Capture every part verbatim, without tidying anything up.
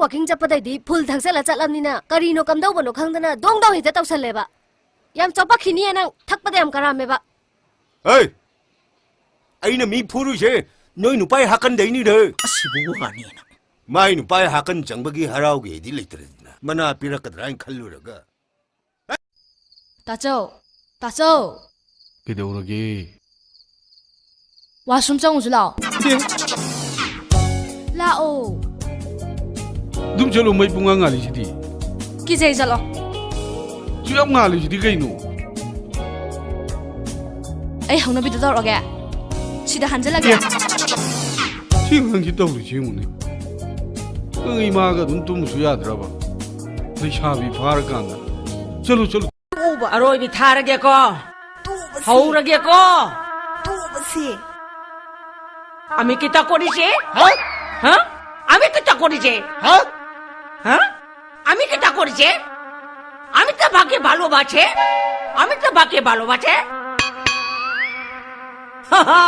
ꯋꯥꯀꯤꯡ ꯆꯠꯄꯗꯩꯗꯤ ꯐꯨꯜ ꯊꯛꯆꯜꯂ ꯆꯠꯂꯕꯅꯤꯅ ꯀꯔꯤꯅꯣ ꯀꯝꯗꯧꯕꯅꯣ ꯈꯪꯗꯅ ꯗꯣꯡ ꯗꯣꯡ ꯍꯦꯛꯇ ꯇꯧꯁꯜꯂꯦꯕ꯫ ꯌꯥꯝ ꯆꯥꯎꯄꯛꯈꯤꯅꯤꯌꯦ ꯅꯪ, ꯊꯛꯄꯗ ꯌꯥꯝ ꯀꯔꯥꯝꯃꯦꯕ꯫ ꯍꯩ! ꯑꯩꯅ ꯃꯤ ꯐꯨꯔꯨꯏꯁꯦ ꯅꯣꯏ ꯅꯨꯄꯥꯏ ꯍꯥꯀꯟꯗꯩꯅꯤꯗ꯫ ꯑꯁꯤꯕꯨ ꯋꯥꯅꯦꯅ꯫ ꯃꯥꯏ ꯅꯨꯄꯥꯏ ꯍꯥꯀꯟ ꯆꯪꯕꯒꯤ ꯍꯔꯥꯎꯒꯦꯗꯤ ꯂꯩꯇ꯭ꯔꯦꯗꯅ꯫ ꯃꯅꯥ ꯄꯤꯔꯛꯀꯗ꯭ꯔꯥ ꯍꯥꯏꯅ ꯈꯜꯂꯨꯔꯒ꯫ ꯇꯥꯆꯧ, ꯇꯥꯆꯧ꯫ ꯀꯩꯗꯧꯔꯒꯦ? ꯋꯥꯁꯔꯨꯝ ꯆꯪꯉꯨꯁꯨ ꯂꯥꯛꯑꯣ꯫ ꯑꯦ? ꯂꯥꯛꯑꯣ꯫ ꯑꯗꯨꯝ ꯆꯠꯂꯣ, ꯃꯩ ꯄꯨꯡꯉꯥ ꯉꯥꯜꯂꯤꯁꯤꯗꯤ꯫ ꯀꯤꯖꯩ, ꯆꯠꯂꯣ꯫ ꯁꯨꯛ ꯌꯥꯝ ꯉꯥꯜꯂꯤꯁꯤꯗꯤ ꯀꯩꯅꯣ? ꯑꯩ ꯍꯧꯅꯕꯤꯗ ꯇꯧꯔꯛꯑꯒꯦ꯫ ꯁꯤꯗ ꯍꯟꯖꯜꯂꯒꯦ꯫ ꯑꯦ? ꯁꯤ ꯑꯉꯥꯡꯁꯤ ꯇꯧꯔꯤꯁꯤ ꯌꯦꯡꯉꯨꯅꯦ꯫ ꯅꯪ ꯏꯃꯥꯒ ꯑꯗꯨꯝ ꯇꯨꯝꯕꯁꯨ ꯌꯥꯗ꯭ꯔꯕ? ꯂꯩꯁꯥꯕꯤ ꯐꯥꯔꯀꯥꯟꯗ꯫ ꯆꯠꯂꯣ, ꯆꯠꯂꯣ꯫ ꯑꯔꯣꯏꯕꯤ ꯊꯥꯔꯒꯦꯀꯣ꯫ ꯇꯣꯛꯑꯁꯤ꯫ ꯍꯧꯔꯒꯦꯀꯣ꯫ ꯇꯣꯛꯑꯁꯤ꯫ আমি কিতা কৰিছে? হা? হা? আমি কিতা কৰিছে? হা? হা? আমি কিতা কৰিছে? আমি তো বাকে ভালোবাসে। আমি তো বাকে ভালোবাসে। ꯍꯥ-ꯍꯥ!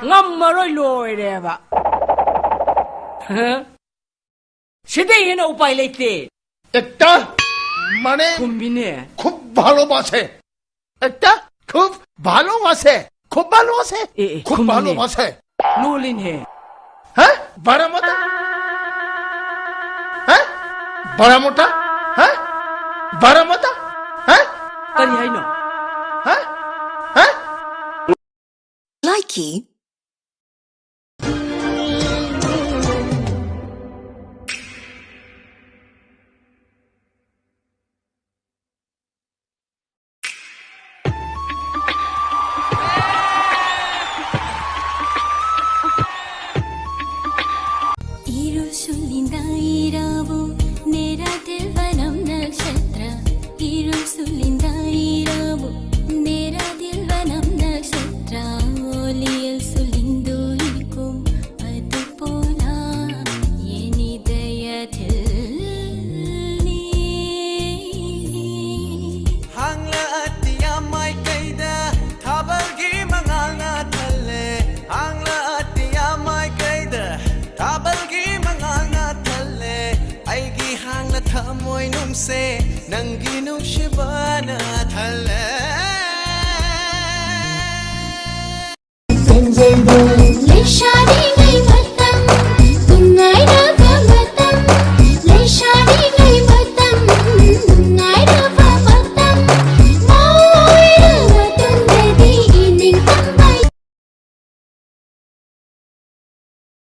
ꯉꯝꯃꯔꯣꯏ, ꯂꯣꯏꯔꯦꯕ꯫ ꯍꯥ? ꯁꯤꯗꯩ ꯍꯦꯟꯅ ꯎꯄꯥꯏ ꯂꯩꯇꯦ꯫ একটা মানে ꯈꯨꯝꯕꯤꯅꯦ꯫ খুব ভালোবাসে। একটা খুব ভালোবাসে। খুব ভালোবাসে। এ, এ, খুব খুব ভালোবাসে। নুলিন হে। হ্যাঁ? বারামতা? হ্যাঁ? বারামতা? হ্যাঁ? বারামতা? হ্যাঁ? ꯀꯔꯤ ꯍꯥꯏꯅꯣ? হ্যাঁ? হ্যাঁ? Likey. ꯊꯃꯣꯏ ꯅꯨꯡꯁꯦ ꯅꯪꯒꯤ ꯅꯨꯡꯁꯤꯕꯅ ꯊꯜꯂꯦ꯫